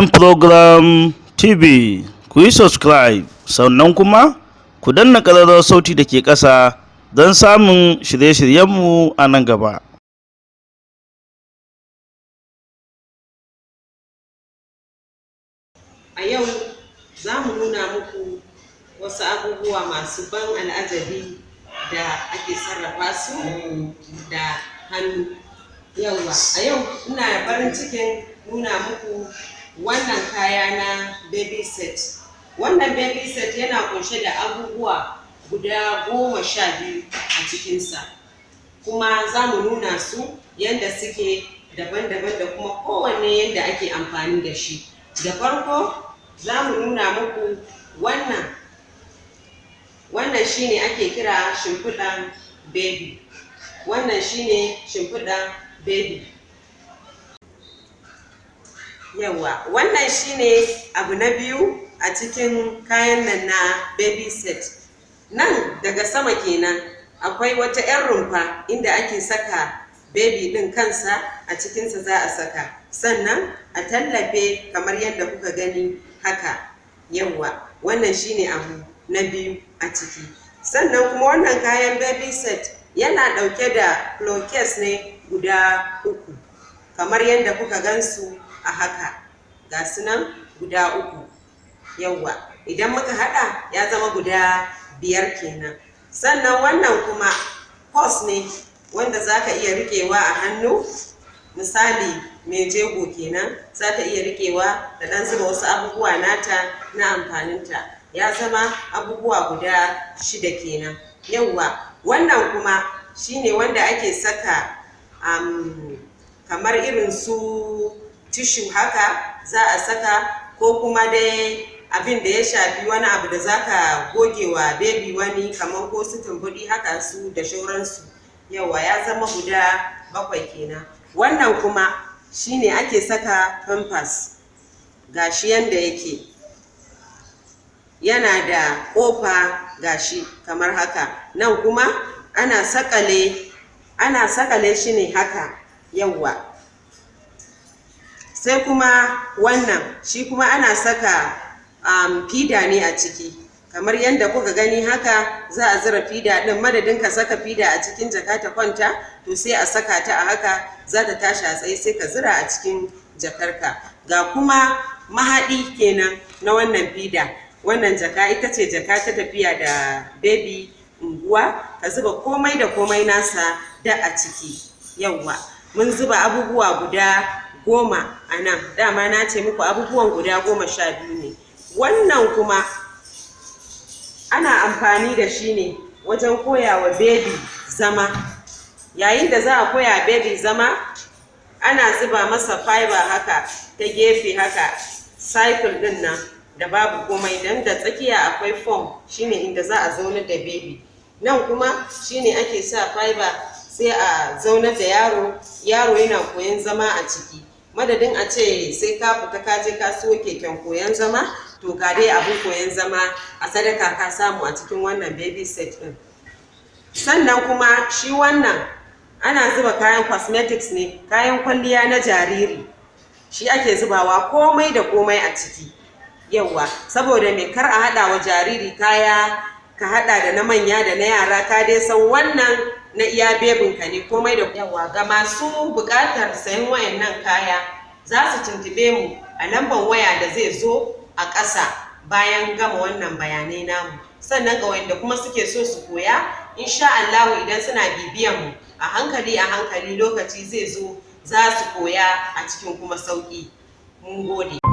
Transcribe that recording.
M Program TV. Ku yi subscribe sannan kuma ku danna ƙararrawar sauti da ke ƙasa don samun shirye-shiryenmu a nan gaba. A yau za mu nuna muku wasu abubuwa masu ban al'ajabi da ake sarrafa su da hannu. Yauwa, a yau ina farin cikin nuna muku wannan kaya na baby set. Wannan baby set yana ƙunshe da abubuwa guda 12 a cikinsa. Kuma za mu nuna su yanda suke daban-daban da kuma kowanne yanda ake amfani da shi. Da farko za mu nuna muku wannan. Wannan shine ake kira shimfiɗan baby. Wannan shine shimfiɗan baby. Yauwa, wannan shine abu na biyu a cikin kayan nan na baby set. Nan daga sama kenan akwai wata 'yar rumfa inda ake saka baby ɗin kansa, a cikinsa za a saka. Sannan a tallafe kamar yadda kuka gani haka. Yauwa, wannan shine abu na biyu a ciki. Sannan kuma wannan kayan baby set yana ɗauke da pillowcase ne guda 3 kamar yadda kuka gansu a haka. Ga su nan guda 3. Yauwa, idan muka haɗa ya zama guda 5 kenan. Sannan wannan kuma purse ne wanda za ka iya riƙewa a hannu. Misali mai jego kenan za ta iya riƙewa da ɗan zuba wasu abubuwa nata na amfaninta. Ya zama abubuwa guda 6 kenan. Yauwa, wannan kuma shine wanda ake saka kamar irin su tissue haka za a saka, ko kuma dai abin da ya shafi wani abu da za ka goge wa baby wani kamar ko su tumbuɗi haka su da shauransu. Yauwa, ya zama guda 7 kenan. Wannan kuma shine ake saka pampers. Gashi yanda yake. Yana da ƙofa gashi kamar haka. Nan kuma ana saƙale shi ne haka. Yauwa. Sai kuma wannan shi kuma ana saka fida ne a ciki. Kamar yadda kuka gani haka za a zura fida ɗin, madadin ka saka fida a cikin jaka ta kwanta, to sai a saka ta a haka za ta tashi a tsaye sai ka zura a cikin jakarka. Ga kuma mahaɗi kenan na wannan fida. Wannan jaka ita ce jaka ta tafiya da baby unguwa, ka zuba komai da komai nasa da a ciki. Yauwa, mun zuba abubuwa guda 10 a nan. Dama na ce muku abubuwan guda 12 ne. Wannan kuma ana amfani da shi ne wajen koya wa baby zama. Yayin da za a koya baby zama, ana zuba masa fiber haka ta gefe haka, cycle ɗin nan da babu komai, don da tsakiya akwai foam shine inda za a zaunar da baby. Nan kuma shine ake sa fiber sai a zaunar da yaro, yaro yana koyon zama a ciki. Madadin a ce sai ka fita ka je ka siyo keken koyon zama, to ga dai abin koyon zama a sadaka ka samu a cikin wannan baby set ɗin. Sannan kuma shi wannan ana zuba kayan cosmetics ne, kayan kwalliya na jariri. Shi ake zubawa komai da komai a ciki. Yauwa, saboda me? Kar a haɗa wa jariri kaya, ka haɗa da na manya da na yara, ka dai san wannan na iya bebinka ne komai da. Yauwa, ga masu buƙatar sayen wayannan kaya za su tuntuɓe mu a lambar waya da zai zo a ƙasa bayan gama wannan bayanai namu. Sannan ga wayanda kuma suke so su koya, insha Allahu idan suna bibiyan mu a hankali a hankali lokaci zai zo za su koya a cikin kuma sauƙi. Mun gode.